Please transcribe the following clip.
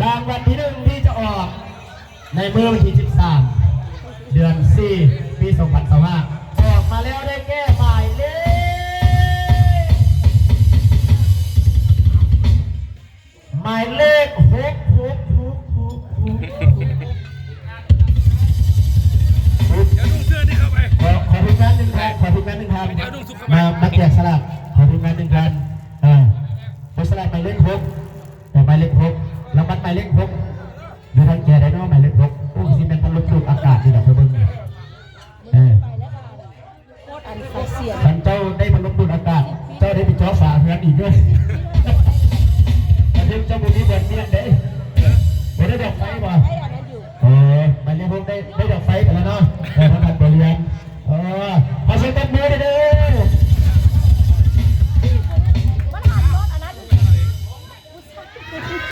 ລາງວັນທີໜຶ່ງທີ່ຈະອອກໃນມື້ວັນທີສິບສາມ ເດືອນສີ່ ປີສອງພັນຊາວຫ້າ ອອກມາແລ້ວ ໄດ້ແກ່ໝາຍເລກ ໝາຍເລກ ຫົກ ຫົກ ຫົກ ຫົກ ຫົກ ດຽວລຸງເຊື່ອນີ້ເຂົ້າໄປ ຂໍ ຂໍທີມງານໜຶ່ງທ່ານ ຂໍທີມງານໜຶ່ງທ່ານ ດຽວລຸງສຸກເຂົ້າໄປ ມາ ມາແຈກສະຫຼາກ ຂໍທີມງານໜຶ່ງທ່ານ ເອີ ຈັບສະຫຼາກໝາຍເລກຫົກ ເອີ ໝາຍເລກຫົກ ລາງວັນໝາຍເລກຫົກ ຢູ່ທາງແຈໄດ້ເນາະ ໝາຍເລກຫົກ ໂອ້ ຄືຊິແມ່ນພັດລົມດູດອາກາດນີ້ແຫຼະ ຂ້ອຍເບິ່ງນີ້ ເອີ ຄັນເຈົ້າໄດ້ພັດລົມດູດອາກາດ ເຈົ້າໄດ້ໄປເຈາະຝາເຮືອນອີກເດີ ປະເທດເຈົ້າບໍ່ມີບ່ອນປ່ຽນເດ້ ບໍ່ໄດ້ດອກໄຟບໍ່? ເອີ ໝາຍເລກຫົກໄດ້ ໄດ້ດອກໄຟໄປແລ້ວເນາະ ເອີ ທາງທ່ານບໍລຽນ ເອີ ຂໍສຽງຕົບມືເດີ.